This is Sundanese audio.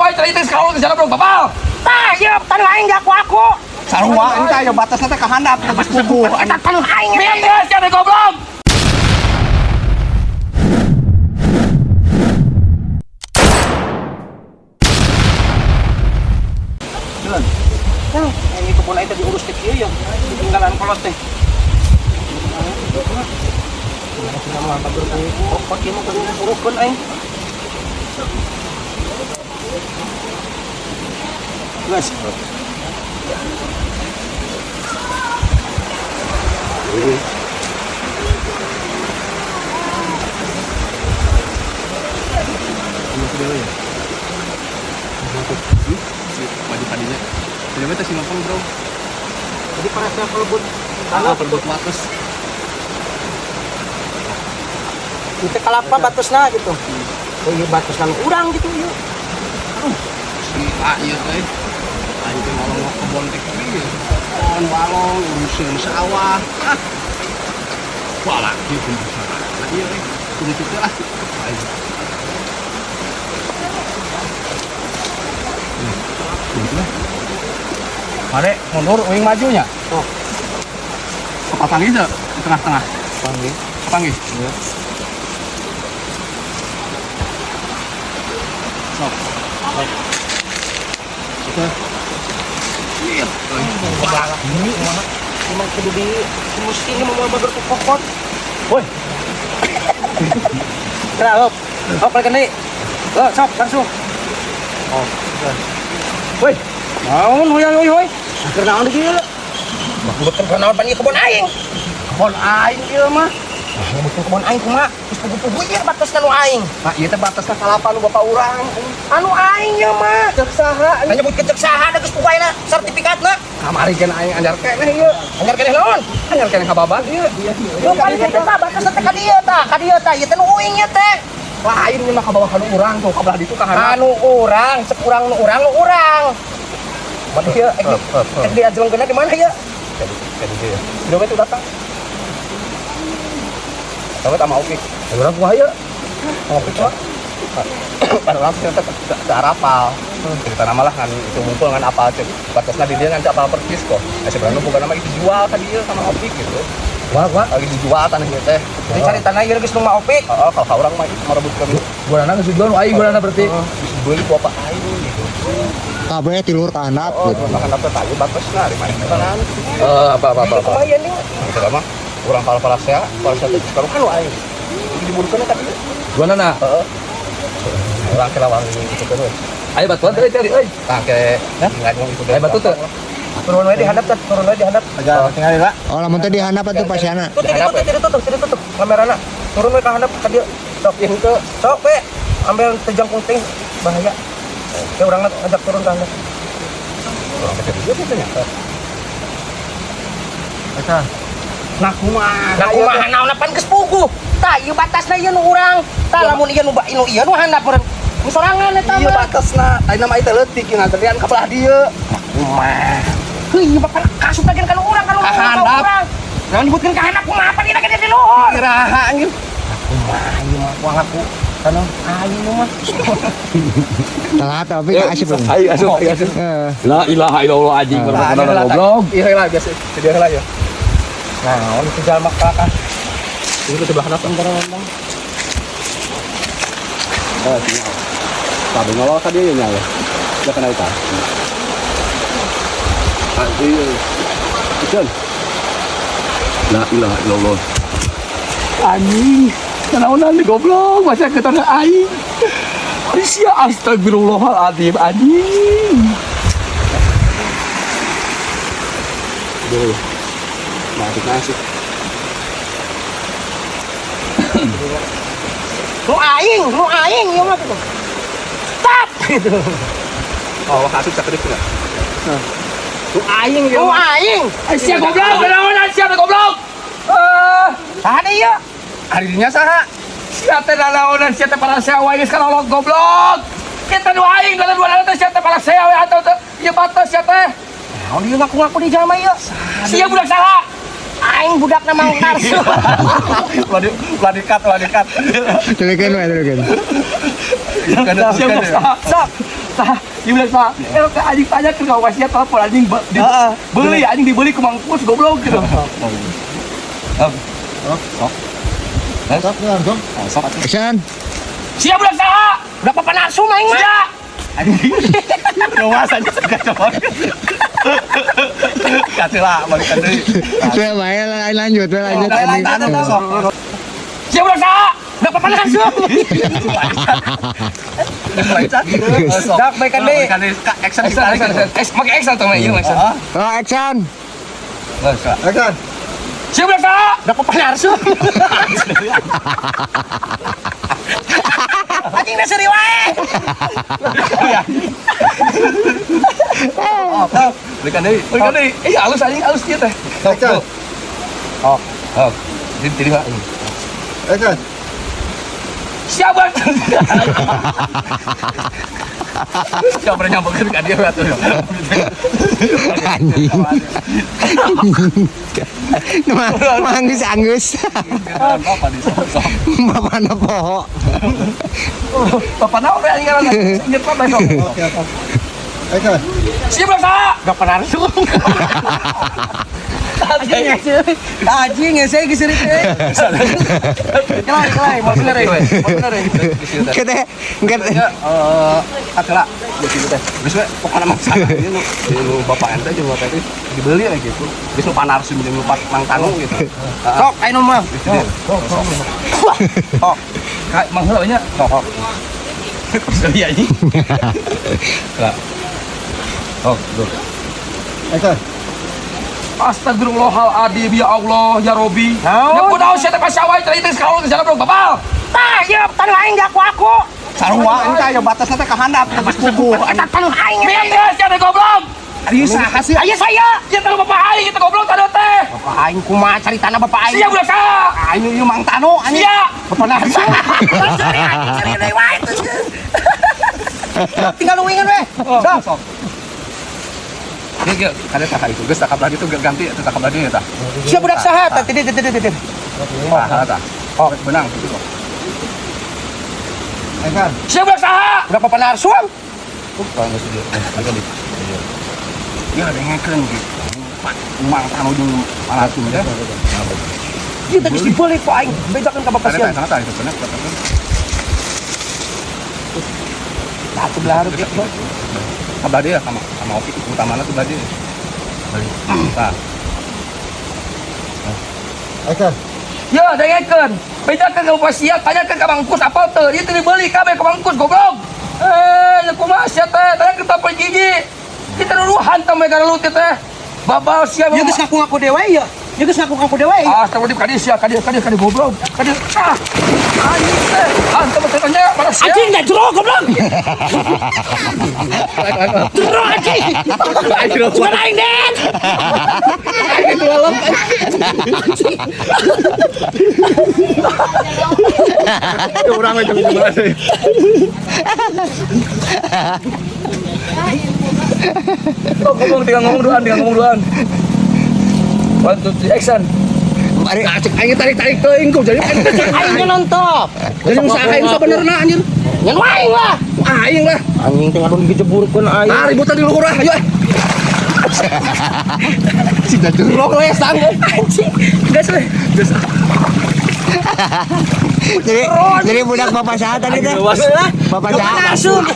wae teh teh sekolah ke jalan bro, babal. Tah, ieu tanah aing aku aku. Sarua ente ya batasna teh ka handap geus puguh. Eta tanah aing eta. Minggir sia teh goblok. Nah, ini kebun aing teh diurus teh kieu ya. Ditinggalan kolot teh. Kokot ieu mah kudu diburukeun aing. Guys. Maju tadinya. Jadi teh sinompol, Bro. Jadi para saya pelebut Tanah perbut wates. itu kalapa batasna gitu. Oh iya batasna nu urang gitu ieu. Si A ieu teh. Aing teh ngolong kebon teh kieu. Kebon walong urusin sawah. Ah. Wah lagi kudu Nah ieu euy. Kudu kitu lah. Aing. Kudu lah. Mare mundur uing majunya. Oh. Kepapanggih teu di tengah-tengah. Panggil. Kepanggih. Iya. Sok. Sok. Itu. Iya. Ini mah emang kudu di mesti ini mau bager ku kokot. Woi. Kena hop. Hop lagi deui. Lo sok langsung. Oh. Woi. Naon hoy hoy hoy. Keur naon di dieu? Bukan keur naon pan ieu kebon aing. Kebon aing ieu mah. Nah, nyebutkeun kebon aing kumaha? Geus pugu-pugu ieu batasna nu aing. Nah, ieu teh batasna kalapa nu bapak urang. Anu aing ieu mah. Cek saha? Nah, nyebutkeun cek saha da geus pugu ayeuna sertifikatna. Kamari gen aing anyar keneh ieu. Anyar keneh naon? Anyar keneh kababan ieu. Lu paling teh tah batasna teh ka dieu tah, ka dieu tah. Ieu teh nu uing ieu teh. Lain ieu mah ka bawah kanu urang tuh, ka belah ditu ka handap. Anu urang, cek urang nu urang nu urang. Mana ieu? Ek diajelengkeunna di mana ieu? Jadi dia. Udah itu datang. Tahu tak mau Opik? Urang kumaha ieu? Mau Opik mah. Pada orang cerita teu arapal. Cerita nama lah kan itu ngumpul ngan apal cek. Batasna di dia ngan apal persis kok. Nah, sebenarnya bukan nama itu jual ka dieu sama Opik gitu. Wah, wah. Lagi dijual tanah ieu teh. Jadi cari tanah ieu geus nu mah Opik. Heeh, kalau ka urang mah itu merebutkeun. Gua geus dijual nu aing gua berarti. Geus dibeli ku bapak aing gitu. Kabeh tilur ka handap Oh, gitu. makan apa tadi batasna di mana tanah. Eh, apa apa apa. apa. Kumaha ieu nih? Cerita mah urang kalau parasea, parasea teh sekarang kan nu aing. Diburukeun ka dieu. Gua nana. Heeh. Urang kira wangi gitu kan. Ayo batuan teh cari euy. Tah ke ngajong itu. Ayo batu teh. Turun we di handap teh, turun we di handap. Aja tinggal lah. Oh, lamun teh di handap atuh pasiana. Tuh ditutup, ditutup, ditutup kamerana. Turun we ka handap ka dieu. Sok Yang ke sok we. Ambil tejangkung ting bahaya. Ya urang ngajak turun ka handap. urang teh dia teh. Eta. Nah kumaha? Nah kumaha naon pan geus puguh. Tah ieu batasna ieu nu urang. Tah lamun ieu nu nu ieu nu handap meureun. Nu sorangan eta Iya mah. batasna. Ayeuna mah teh leutik jeung antrian ka belah dieu. Kumaha? Heuh ieu bapak kasup lagi ka nu urang ka nu Ka handap. urang. Naon nyebutkeun ka handap kumaha pan ieu lagi di luhur. Iraha anjing. Kumaha ieu mah kuang aku. Kana aing mah. Telat tapi ka asup. Ayo asup, ayo asup. Heeh. La ilaha illallah anjing Nah, bener goblok. Iya lah biasa. Jadi heula ya. Naon itu jalma ka Itu ke sebelah handap. Bentar-bentar. Eh, sinyal. Kabeh ngolol ka dieu nya ya. Ya kena eta. Anjing. Ikan. La ilaha illallah. Anjing, kenaonan di goblok, masa ke tanah aing. Sia astagfirullahaladzim anjing. Duh. Masuk nasi. Nu aing ieu mah gitu. Stop gitu. Oh, asup sakedik enggak? Nu aing ieu Nu mah. aing. Ay, sia goblok, kenaonan sia goblok. Eh, Saha deui ieu? Ari dinya saha? sia teh nanaonan sia teh para sea wae geus kalolok goblok. Kita nu aing dalam dua teh sia teh para sea we atau teh ieu batas sia teh. Naon ieu ngaku-ngaku di jalma ieu? Sia budak saha? Aing budakna Mang Tarso. Ulah dikat, ulah dikat. Tulikeun we, tulikeun. Sia budak saha? Sok. Tah, ieu budak saha? Eta teh anjing tanya ke wasiat telepon anjing beli anjing dibeli ku Mang Kus goblok gitu. Sok. Sok. Sok langsung. Sok atuh. Action. Sia budak saha? Budak Bapak Narsum aing mah. Sia. Anjing. Luas aja suka coba. Kasih lah balikan deui. Saya bae lanjut, we lanjut anjing. Sok. Sia budak saha? Budak Bapak Narsum. Dak baikan deui. Balikan deui. Ka action Action, ditarik. action, action. Make action tuh, iya action. Oh, action. Action. Sia budak saha? Budak Bapak Narsum. Anjing da seuri wae. Oh, balikan deui. Balikan deui. Eh, halus anjing, halus ieu teh. Action. Oh, oh. Jadi jadi anjing. Action. Siapa? Siapa pernah nyamperin ka dia atuh. Anjing. Mah anggeus anggeus. Apa di sok. Bapana poho. Bapak naon we anjing ngaranna? Inget apa besok? Action. Siapa saha? Budak Bapak Narsum. Anjing anjing hese geus seuri teh. Kelai kelai mau bener euy. Mau bener euy. Kete kete Ya, adalah di situ teh. Geus we pokona mah saha ieu nu nu bapak ente jeung bapak teh dibeli we gitu. Geus nu panarsum jeung nu Mang Tanu gitu. Sok aing mah. Sok. Sok. Ka mang heula nya. Sok. Sekali anjing. Lah. Oh, duh. Action. Astagfirullahaladzim ya Allah ya Robi. Naon? Ya kunaon sia teh pasawai teh teh sekarang ke jalan bro babal. Tah, ieu taneuh aing ngaku aku. Sarua ente aya batasna teh ka handap geus puguh. Eta taneuh aing. Biar sia teh goblok. Ari saha sih? Aya saya. Ya teh bapak aing teh goblok tadi teh. Bapak aing kumaha caritana bapak aing? Sia budak saha? Aing ieu Mang Tanu anjing. Sia. Bapak Narsum. Seuri anjing seuri deui wae teh. Tinggal uingan we. Sok. Sok. Ieu kada tah itu geus tak kabelah ditu ganti eta tak kabelah dieu tah. Sia budak saha tah tadi tadi tadi. Tah tah. Oh, benang gitu kok. Action. Sia budak saha? Budak Bapak Narsum. Bang geus dieu. Balikan deui. Ieu dengekeun gitu. Mang Tanu jeung Panarsum teh. Ieu teh geus dibeli ku aing. Bejakeun ka bapak Kada sia. tah tah itu bener kata. Tah sebelah hareup ieu. Kabelah dieu sama sama Oki utamana sebelah dieu. Tah. Action. Ya, dengekeun. Bejakeun ka bapak sia, tanyakeun ka Mang Kus apal teu? Ieu teh dibeli kabeh ka Mang Kus goblok. Eh, ya kumaha sia teh? Tanyakeun ka gigi. Kita nuduhan teh mereka lu teh. Babal sia. Ieu geus ngaku-ngaku dewe ieu. Ieu geus ngaku-ngaku dewe. Astagfirullahaladzim, kadieu sia, kadieu, kadieu, kadieu goblok. Kadieu. Ah. Anjing teh. Antum teh tanya pada sia. Anjing dah jero goblok. Jero anjing. Bukan aing den. Urang we jeung sebelah deui. Oh, ngomong tinggal ngomong duaan, tinggal ngomong duaan. One, two, three, action. Mari Cek aing tarik-tarik teuing ku jadi aing Aing nonton. Jadi usaha aing sabenerna anjir. Ngan aing lah. Aing lah. Anjing teh ngadon dijeburkeun aing. Ah ributan di luhur ah, ayo. Si jajurok lesang. Anjing. Geus we. Geus. Jadi budak bapak saha tadi teh? Bapak saha? Narsum.